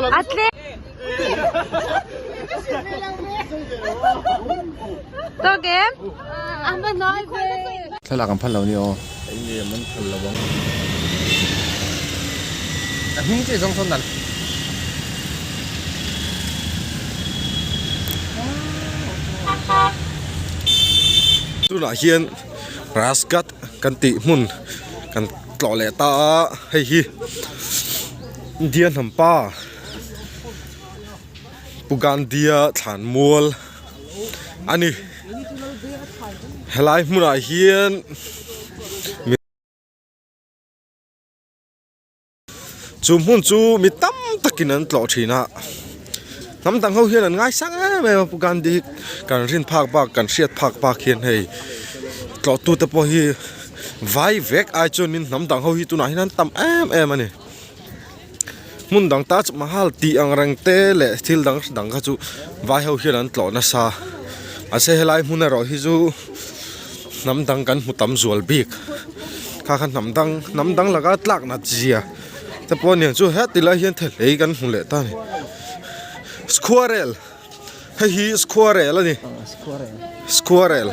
A tle. Tawk em? A hma hnuai ve. Thlalak an phal lo ni aw. Eng nge an phal lo ang. A hming chiah zawng sawn nalh. Tunah hian Rasgat kan tih hmun kan tlawh leh ta a, hei hi India hnam pa Pu Gandhi-a thlan mual a ni. Helai hmunah hian Chu hmun chu mi tam takin an tlawh thin a, hnam dang ho hian an ngaisang em em a Pu Gandhi hi kan rin phak bak kan hriat phak bak hian hei tlawh tu te pawh hi vai vek ai chuanin hnam dang ho hi tunah hian an tam em em a ni. Hmun dang Taj Mahal tih ang reng te leh thil dang dang kha chu vai ho hian an tlawh nasa mahse helai hmun erawh hi chu hnam dang kan hmu tam zual bik. Kha kha hnam dang hnam dang laka tlak nat zia te pawh aniang chu heti lai hian thehlei kan hmu leh ta a ni squirrel hei hi squirrel a ni squirrel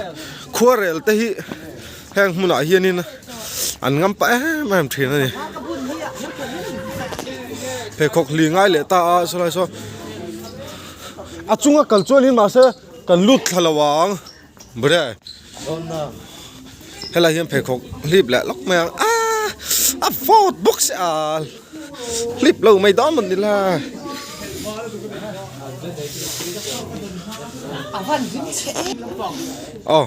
khuarel te hi heng hmunah hianin an ngam pah em em thin a ni pheikhawk hli ngai leh ta a sawlai saw a chunga kal chuan in mahse kan lut thla lo ang. Bre helai hian pheikhawk hlip leh lawk mai ang aaa a vawt bawk si a hlip lo mai dawn maw ni la aw.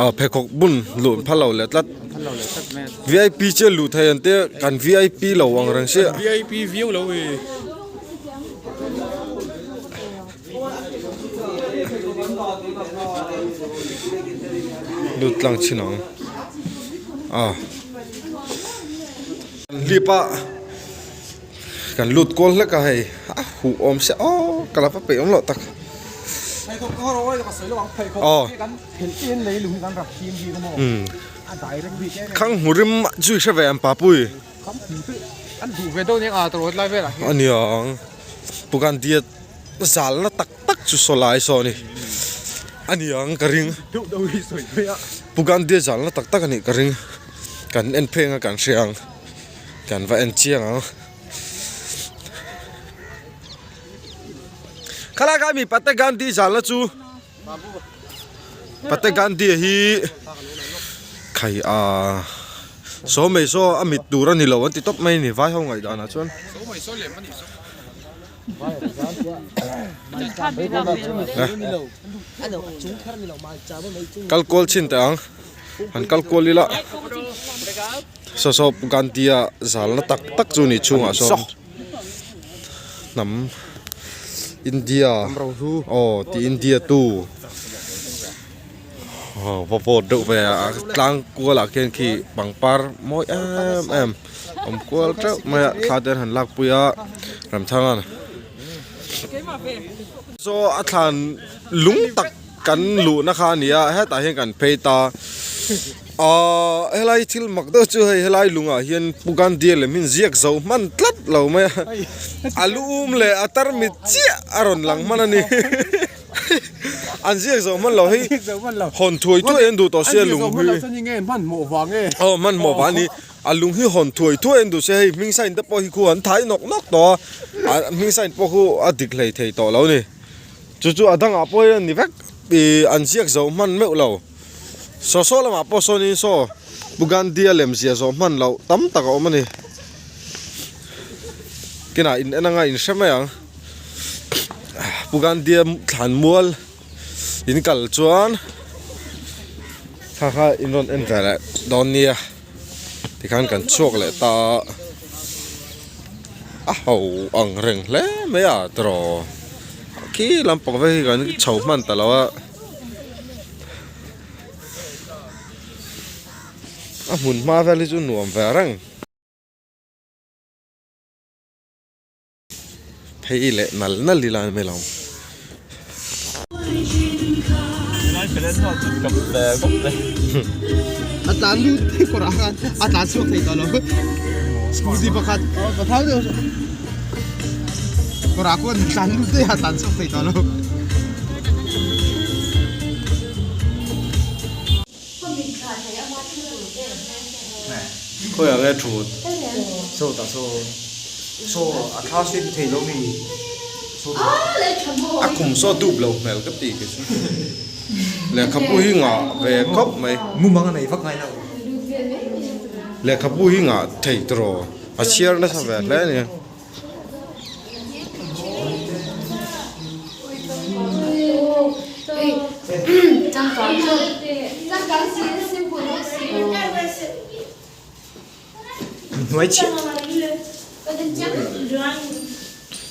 Aw pheikhawk bun luh an phal lo leh tlat vip chu a luh thei an tia kan vip lo ang reng sia vip viau lo e lut tlang chin ang aw kan hlip a Kan lut kual hlek a hei a huh awm se aw ka la va peih awm loh tak aw khang hmu rim zui hre ve ang papui a niang pu Gandhi-a zalna tak tak chu saw lai saw a ni a niang ka ring pu Gandhi-a zalna tak tak a nih ka ring kan en pheng a kan hria ang. Kan va en chiang ang. Khalai kha mi Pate Gandhi zalna chu Pate Gandhi hi khai a saw mai saw a mit tur a ni lo an ti tawp mai a ni vai ho ngaih danah chuan. Kal kual chin teh ang han kal kual ila. Saw saw Gandhi-a zalna tak tak chu ni chhungah sawn hnam India aw ti India tu aw va vawt deuh ve a tlang kualah khian khi pangpar mawi em em awm kual teuh mai a thla te an han lakpui a Ramthanga'n saw a thlan lung tak kan luhna kha a ni a hetah hian kan phei ta ahh helai thil mak deuh chu hei helai lungah hian Pu Gandhi lem hi ziak zo hman tlat lo mai a a lu um leh a tarmit chiah a rawn lang hman a ni an ziak zo hman lo hei hawn thuai thuai an duh tawh sia lung hi aw hmanhmawh vang a ni a lung hi hawn thuai thuai an duh sia hei hming sign te pawh hi khu an thai nawk nawk tawh a a hming sign pawh khu a dik hlei thei tawh lo a ni. Chu chu a dangah pawh hian ni vek ih an ziak zo hman meuh lo. Saw saw lamah pawh sawnin saw Pu Gandhi-a lem zia zawh hman loh tam tak a awm a ni. Kinah in en anga in hre mai ang. Pu Gandhi-a thlan mual in kal chuan kha kha in rawn en ve leh dawn nia. Tikhan kan chhuak leh ta a, a ho ang reng hle mai a tiraw khi lampang vel hi kan chho hman ta lo a a hmun hma vel hi chu nuam ve reng. Phei leh nal nal ila ni mai lo. tlan lut kawrah khan a tlan chhuak thei tawh lo scooty pakhat kawrah khuan a tlan lut daih a a tlan chhuak thei tawh lo. Khawiah nge thut? A khum saw dup lo hmel ka ti kei chu. Lehkhabu hi ngah ve khawp mai. Lehkhabu hi ngah thei tawh a chhiar nasa ve hle a ni.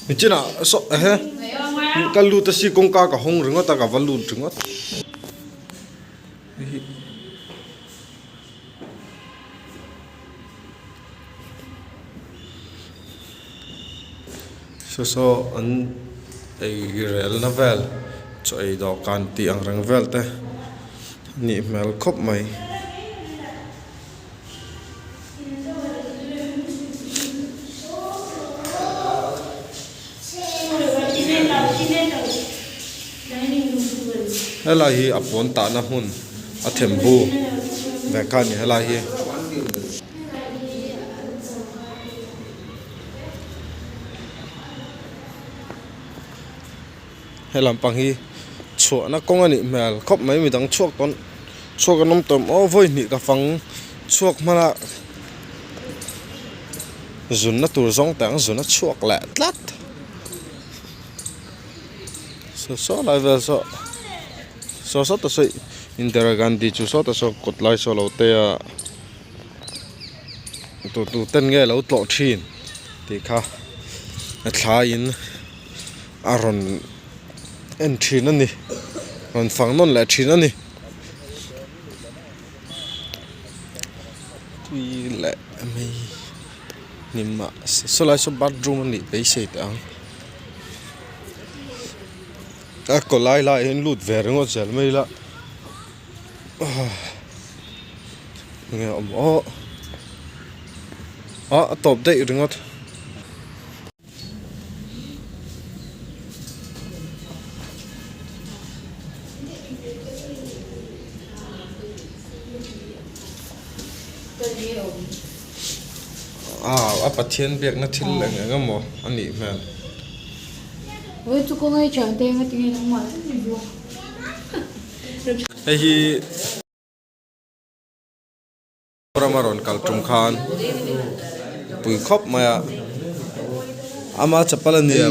Nichinah saw ehe ka lut a si kawngka ka hawng ringawt a ka va lut ringawt. Saw saw an ei relna vel chaw ei dawhkan tih ang reng vel te a nih hmel khawp mai. Helai hi a pawn tahna hmun a thembu ve kha a ni helai hi. He lampang hi chhuahna kawng a nih hmel khawp mai midang chhuak tawn chhuak an awm tawm aw vawi hnih ka fang chhuak hman a zunna tur zawng teh ang zun a chhuak leh tlat saw saw lai vel saw saw saw ta saw Indira Gandhi chu saw ta saw kawt lai saw lo te a tu tu ten nge lo tlawh thin tih kha a thlaiin. A rawn en thin a ni rawn fang nawn leh thin a ni tui leh mai hnim ah sawlai saw bathroom a nih beisei teh ang a kaw lai lai ah hian lut ve ringawt zel mai ila enge a awm aw ah a tawp daih ringawt. A Pathian biakna thil eng eng emaw a nih hmel. Hei hi. Rama rawn kal tum khan pui khawp mai a ama chapal a nia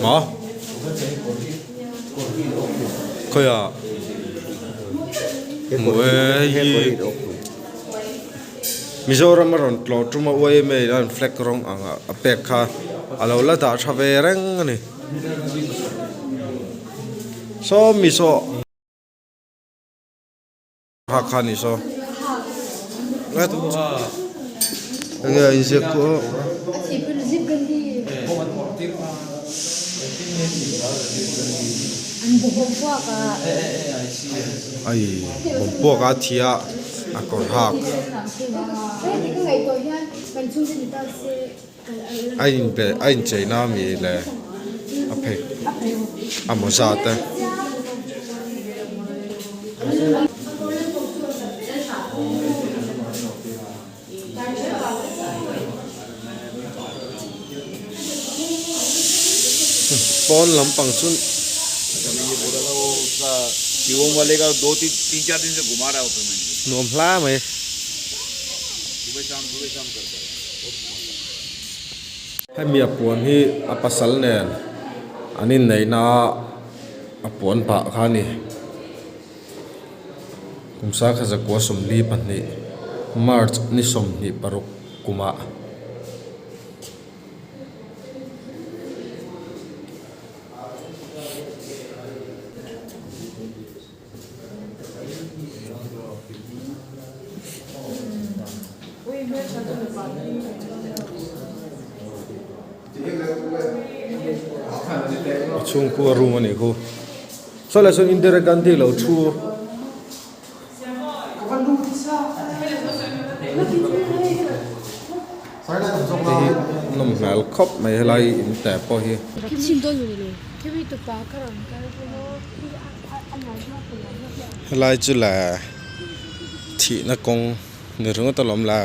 maw khawiah hmu e hei hi. Mizoram a rawn tlawh tum a yma in a rawn flag rawng ang a pek kha a lo la dah tha ve reng a ni saw mi saw ha kha ni saw enge a inziak chu aw. Ai bawmpuak a thi a. A kawr hak a inbe a incheina ami le a phei a mawza te. Pawn lampang chu nuam hla mai. Hemi a puan hi a pasal nen an inneihna a puan pah kha a ni. Kum sangkhat zakua 42 March ni 26 kumah A chhung khu a room a nih khu. Saw leh sawn Indira Gandhi lo thu. Hei hi nawm hmel khawp mai helai in te pawh hi. Helai chu le thihna kawng ni ringawt alawm le.